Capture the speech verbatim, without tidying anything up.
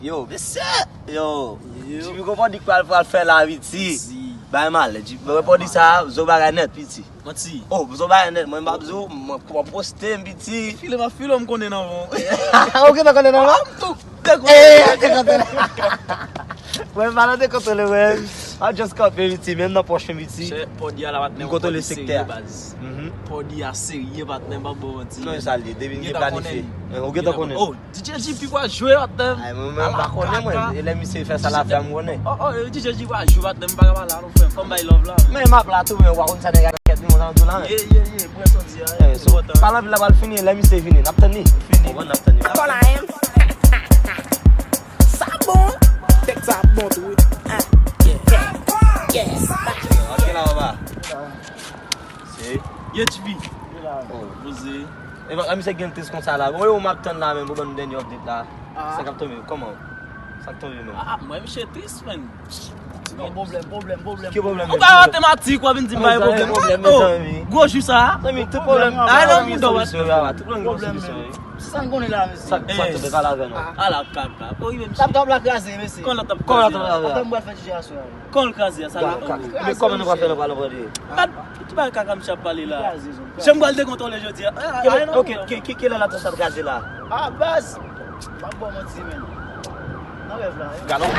Yo, mesye! Yo, Jimmy, konpò di k pral, pral fè la, piti. Bay malè, Jimmy. Mwen pò di sa, zo bagay nèt, piti. Manti. Oh, zo bagay nèt, mwen m ap zo, mwen pwòp poste m, piti. File m ap file, m konnen nan von. Ou gentan konnen nan von? Tou dekontwole. Eh, dekontwole. Mwen pa nan dekontwole, mwen. I just kanpe, piti, menm nan pòch mwen, piti. Chè, pòdi a la, patnè, m kontwole sektè a. Pòdi a serye, patnè, m pa bo manti. Non, e sa l ye, depi m gen planifye. Ou gentan konnen. Oh, D J G P pral jwe, patnè. Ay, mwen, mwen, m pa konnen, mwen. E lè misye fè sa l ap fè, m konnen. Oh, oh, D J G P pral jwe, patnè, m pa ka pale a non, frè m. Fò m bay love la. Men m ap la tou, men w pa konn sa nèg a kèt li, mwen, nan dou la, men. Ye, ye, ye, pran sa w di a, ye. Eh, so, enpòtan. Pale anpil la, pral fini, lè misye vini, n ap tann li. Fini. Konprann, n ap tann li. Sa bon. Tèt sa bon tou, wi. Ah, yeah. Yeah. Ok, la, papa. Se. Ye, T V. Oh. Poze. E pa, misye gen tris konsa la. Bon, yo, m ap tann la, men, pou ban nou dènye update la. Ah. Sa k ap tonbe, kòman? Sa k tonbe, men? Ah, mwen, misye tris, man. Gen pwoblèm, pwoblèm, pwoblèm. Ki pwoblèm? Ou pa matematik, w ap vin di m pa gen pwoblèm. Pwoblèm, mezanmi. Gwo jou sa. Zanmi, tout pwoblèm. Ay, nan moun dò, tout pwoblèm gen solisyon, wi. Se sa n konnen la, mesye. Sa, sa, tout pale avè nou. Ala kaka. Ou rive, mesye. Tap tap la kraze, mesye. Kon la tap kraze. Kon la tap kraze. Atè m pral fè T J aswè a. Kon l kraze a, sa l ap kraze. Men kòman nou pral fè, nou pral anpòte? Gad, tout bagay kaka misye ap pale la. Kraze, zon. Jan m pral dekontwole jodi a. Ay, ay, non, ok, non. Ki, ki, kilè la tòch ap kraze la? Ah, baz. M ap ba w manti, men. Nan rèv la, wi. Gad on.